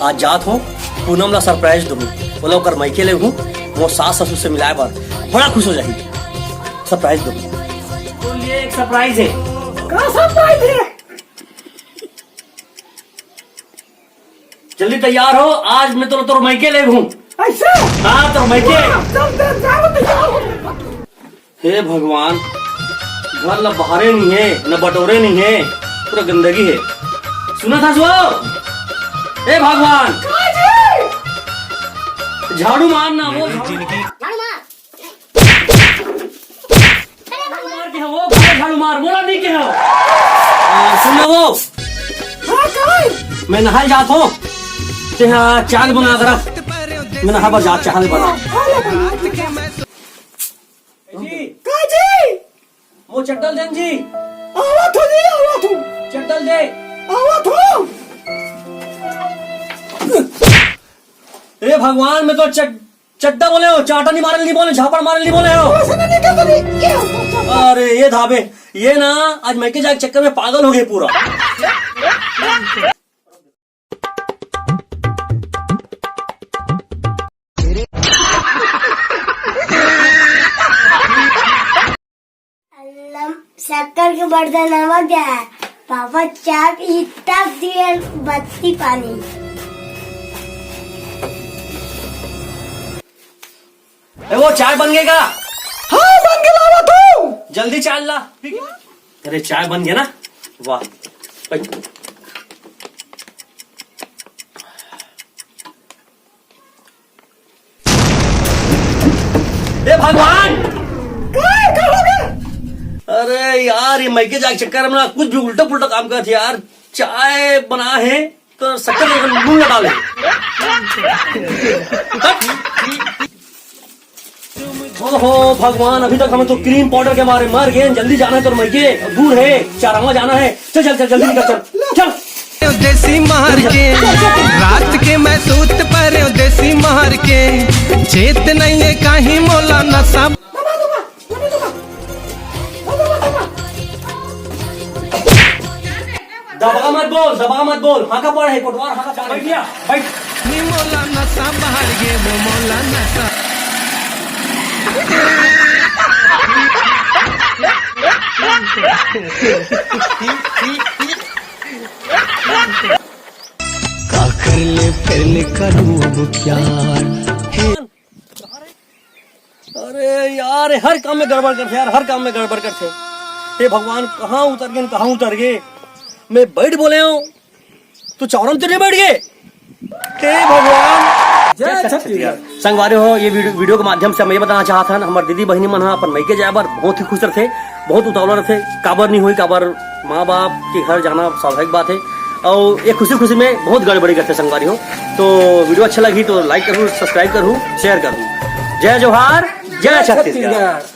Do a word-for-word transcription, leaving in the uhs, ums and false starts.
आज जात हूँ, पूनम ला सरप्राइज दूँ। ओला ओकर मइके ले हूँ, मोर सास ससुर से मिलाए बर बड़ा खुश हो जाही। सरप्राइज दूँ। तो ये एक सरप्राइज है। का सरप्राइज है? जल्दी तैयार हो, आज मैं तो तोर मइके ले हूँ। ऐसे? हाँ, तोर मइके। वाह, चल, चल, जाओ, तैयार हो। हे भगवान, घर ला बहारे नहीं है, न बटोरे नहीं है, पूरा गंदगी है। सुना था सो? ए भगवान, झाड़ू मार ना, वो झाड़ू मार। झाड़ू मार के हो, वो झाड़ू मार, बोला नहीं के हो। आ, सुन ना वो। हाँ, काय? मैं नहाए जात हूँ। ते हाँ, चाय बना के रख। मैं नहा बर जात, चाय बना। हाँ, ले बना। जी। का जी? वो चड्डल देन जी। आवत हो जी, आवत हो। चड्डल दे। आवत हो। ए भगवान, मैं तो चड-, चड्डा बोले हो, चाटा नहीं मारे नहीं बोले, झापड़ मारे नहीं बोले हो। ऐसा नहीं कहता नहीं। ये होता है। अरे ये धाबे, ये ना आज मइके जाए चक्कर में पागल हो गए पूरा। अल्लम शक्कर के बर्तन नमक गया है। पापा चाप इतना दिए बत्ती पानी। ए, वो चाय बन गए का? हाँ, बन के लावा तू। जल्दी चाय ला। अरे, चाय बन गया ना? वाह। बैठ। ए भगवान! काय, का हो गया? अरे यार, ये मइके जाए चक्कर में ना कुछ भी उल्टा पुल्टा काम करत यार। चाय बना है तो शक्कर में नून लगा ले। ओहो भगवान, अभी तक हमें तो क्रीम पाउडर के मारे मर गए। जल्दी जाना है तो मइके दूर है, चारामा जाना है। चल चल चल, जल्दी निकल, चल चल। देसी मार के, रात के मैं सूत परे देसी मार के, चेत नहीं है काहीं मोला नशा। दबा मत बोल, दबा मत बोल। हाँ का पड़ है, कोटवार हाँ का पड़ है। बैठ गया, बैठ। नी मोला नशा बाहर गे, वो मोला नशा। काकर ले फेर ले करूँ अब प्यार। अरे यार, हर काम में गड़बड़ करथे यार, हर काम में गड़बड़ करथे। हे भगवान, कहाँ उतर गए, कहाँ उतर गए? मैं बैठ बोले हूँ, तू चौरम तो नहीं बैठ गए? हे भगवान। जय छत्तीसगढ़। संगवारी हो, ये वीडियो, वीडियो के माध्यम से हम ये बताना चाहत हन, हमर दीदी बहिनी मन ह अपन मइके जाए बर बहुत ही खुश रथे, बहुत उतावला रथे, काबर नहीं होई, काबर माँ बाप के घर जाना स्वाभाविक बात है। और ये खुशी खुशी में बहुत गड़बड़ी करते संगवारी हो। तो वीडियो अच्छा लगी तो लाइक करूँ, सब्सक्राइब करूँ, शेयर करूँ। जय जोहार, जय छत्तीसगढ़।